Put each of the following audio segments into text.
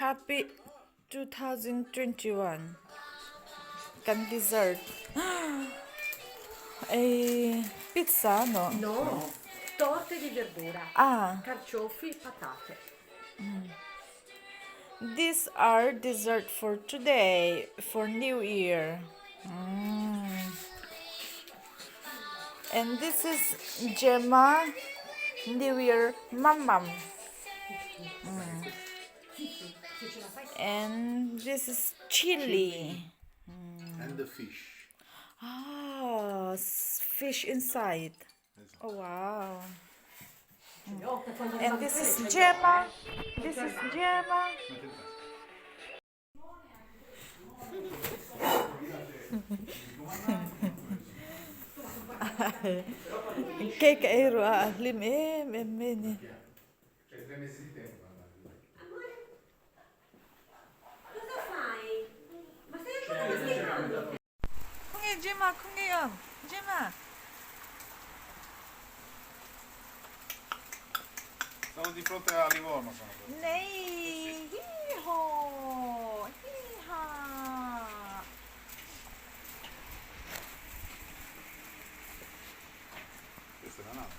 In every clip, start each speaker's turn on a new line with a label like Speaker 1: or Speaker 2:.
Speaker 1: Happy 2021 kan dessert ei pizza no?
Speaker 2: No, torte di verdura,
Speaker 1: Ah.
Speaker 2: carciofi, patate.
Speaker 1: These are dessert for today for new year. Mm. And this is Gemma New Year Mamam. And this is chili.
Speaker 3: And the fish.
Speaker 1: Ah, fish inside. Oh wow. And this is Gemma. This is Gemma. Cake a ei ruah a, a hlim em em mai a ni. Khawnge Gemma khawnge awm Gemma.
Speaker 3: Sono di fronte a Livorno sono quelli.
Speaker 1: Nei hi haw hi ha.
Speaker 3: Questa è la nave.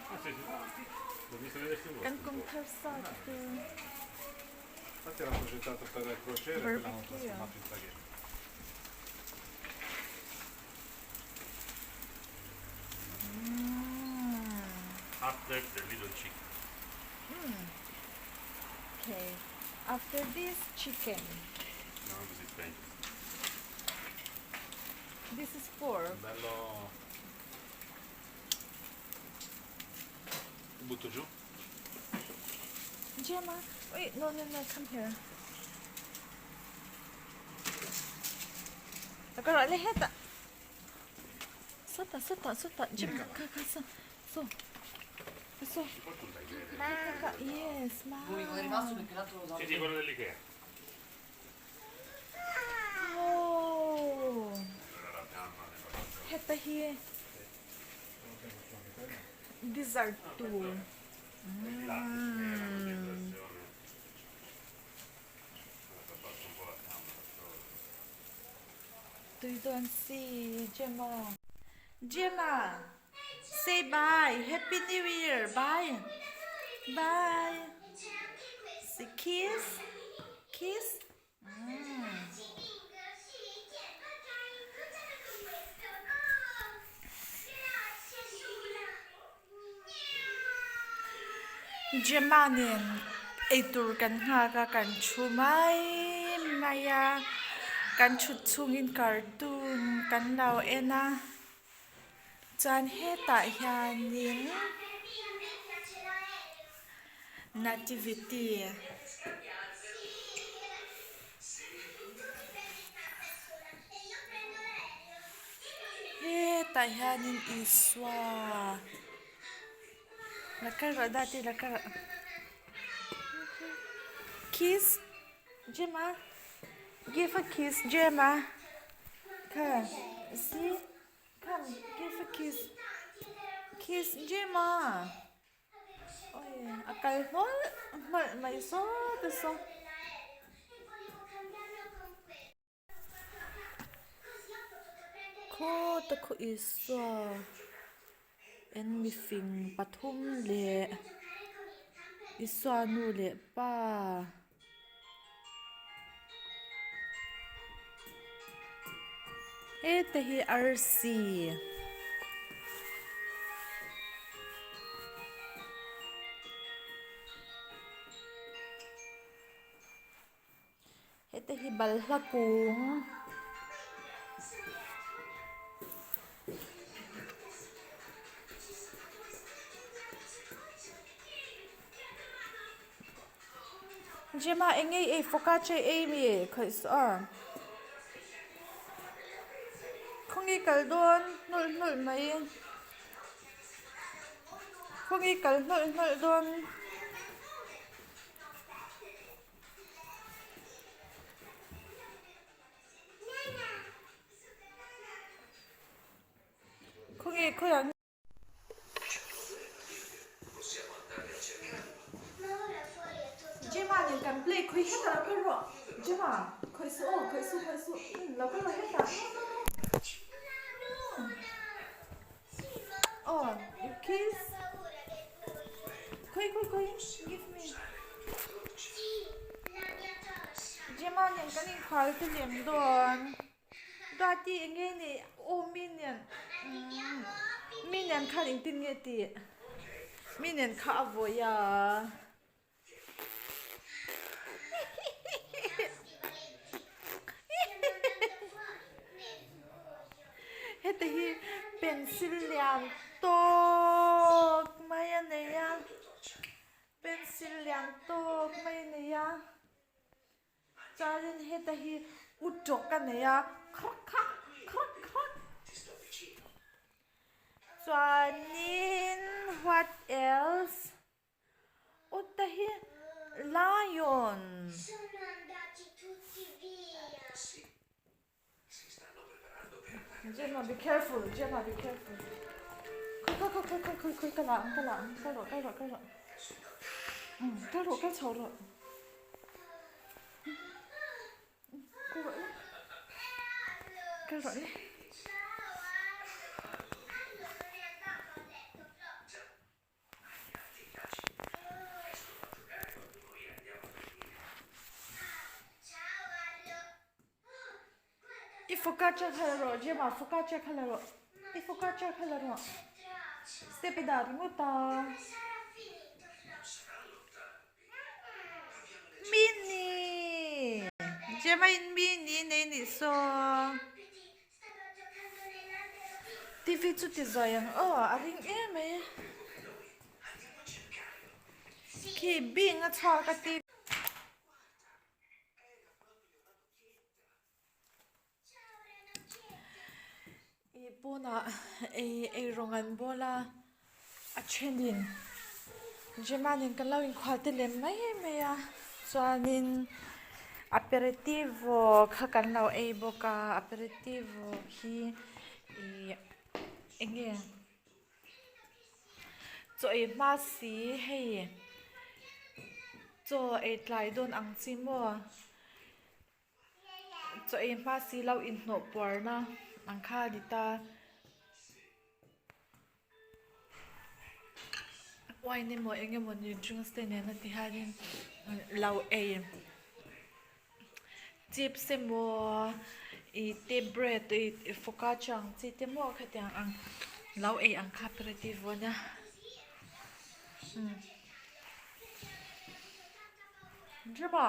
Speaker 3: Ah, sì, sì. L'ho visto vedere su.
Speaker 1: Kan kum thar sa tu.
Speaker 3: Infatti era progettato per crociere e poi l'hanno
Speaker 1: Barbecue.
Speaker 3: trasformato in traghetto.
Speaker 4: After the little chicken.
Speaker 1: Okay. After this chicken.
Speaker 4: No, così spento.
Speaker 1: This is for.
Speaker 3: Bello. Lo butto giù?
Speaker 1: Gemma, wait, no, no, no, come here. Agora, olha reta. Sota, sota, sota. Gemma, ka, ka, so. So. So. Ka, ka, yes, ma.
Speaker 5: L'unico che è rimasto perché l'altro lo usavo.
Speaker 4: Sì, sì, quello dell'Ikea.
Speaker 1: Oh. Heta hi dessert tur.
Speaker 4: Mm.
Speaker 1: Tui dawn si Gemma. Gemma, say bye. Happy New Year. Bye. Bye. Say kiss. Kiss. Gemma nen eitur kan nghak a kan thu mai mai a kan thut chhungin cartoon kan lo en a chuan hetah hianin nativity hetah hianin Isua la kal rawh dati la kal rawh kiss Gemma give a kiss Gemma come see come give a kiss kiss Gemma. Awi a kal hmawlh hmawlh mai sawt a saw. Khaw te khaw Isua en mifing pathum leh Isua nu leh pa. Heta hi arsi heta hi balhla kung. Gemma eng ei ei focaccia ei mi khawih suh a khawnge kal dawn hnawlh hnawlh mai khawnge kal hnawlh hnawlh dawn. Khawnge khawiah. Khawi hetah lo kal rawh Gemma khawih suh aw khawih suh khawih suh lo kal rawh hetah aw you kiss khawi khawi khawi give me Gemma nen kan inkhal te lem dawn. Duati eng nge ni aw mi nen mi nen khan engtin nge tih mi nen kha a vawi a heta hi pencil lian tawk mai a nei a pencil lian tawk mai a nei a. Chuanin heta hi u tawk a nei a khak khak khak khak chuanin what else u te hi lion. Gemma be careful Gemma be careful khawi khawi khawi khawi khawi khawi ka la ang ka la ang kal rawh kal rawh kal rawh kal rawh kal chho rawh kal rawh le kal rawh le. I focaccia kha la rawh Gemma focaccia kha la rawh i focaccia kha la rawh step i dah ringawt a mini Gemma in mini nei nih saw. TV chu ti zuai ang aw a ring em mai khi bing a chhuak a TV ih pawnah ei eirawng an bawl a a thenin Gemma nen kan lo inkhual te lem mai mai a chuanin aperitivo kha kan lo ei bawk a aperitivo hi ih eng nge chaw ei hma si hei chaw ei tlai dawn ang chi maw. Chaw ei hma si lo inhnawh puarna ang kha a ni ta. Wine emaw eng emaw ni drinks te nena ti hianin lo ei chips emaw ih te bread ih focaccia ang chi te maw khatiang ang lo ei ang kha aperitif a nia. Gemma.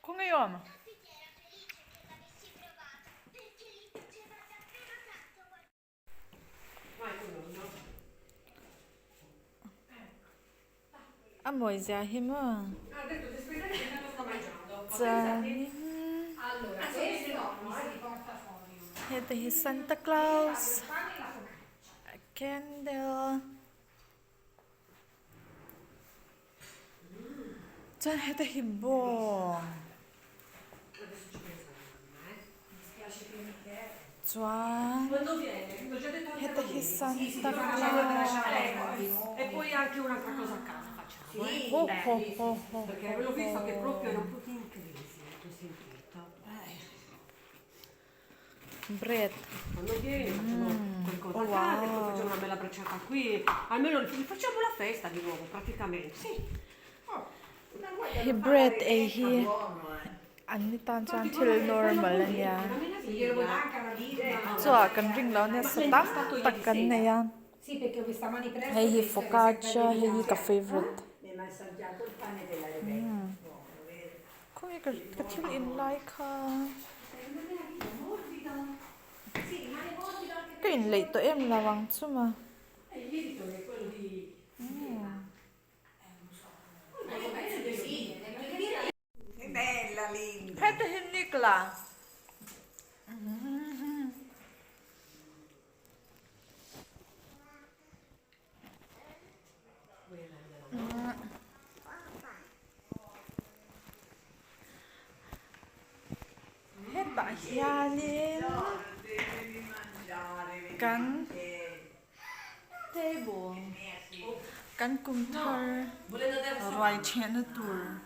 Speaker 1: Khawnge i awm? A mawi zia hi maw chuanin heta hi Santa Claus a candle chuan heta hi bawng chuan heta hi Santa Claus ho ho ho ho Bread umm wow. Hi bread ei hi an ni tan chuan thil normal a nia chua kan ring lo ania sa tam tak kan nei a hei hi focaccia hei hi ka favourite umm. Khawnge ka ka thil in lai kha ka in leih tawh em lo ang chu ma heta hi Nicola. Hianin kan table kan kum thar ruai chhehna tur.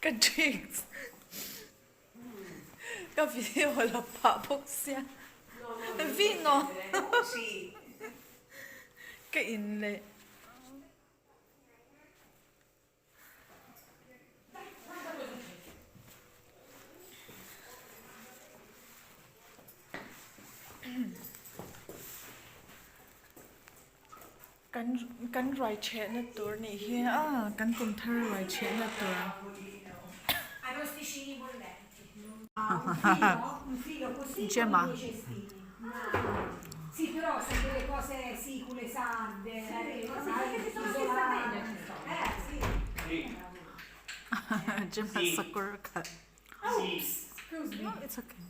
Speaker 1: Ka drinks ka video la pah bawk sia vino ka in leh. Kan kan ruai chhehna tur nih hi a kan kum thar ruai chhehna tur. Gemma. Gemma sakawr a khalh. No, it's okay.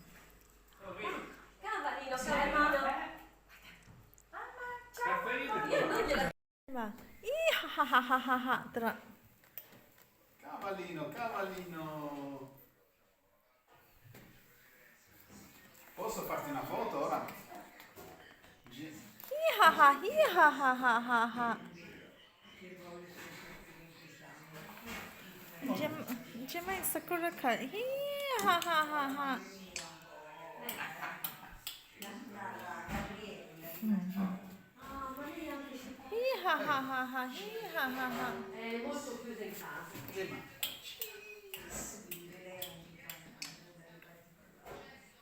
Speaker 1: Ih ha ha ha ha ha ha tara.
Speaker 3: Cavallino, cavallino. Posso farti una foto ora?
Speaker 1: Hi ha ha hi ha ha ha ha ha. Gemma in sakawr a khalh hi ha ha ha ha. Hi ha ha ha ha hi ha ha ha.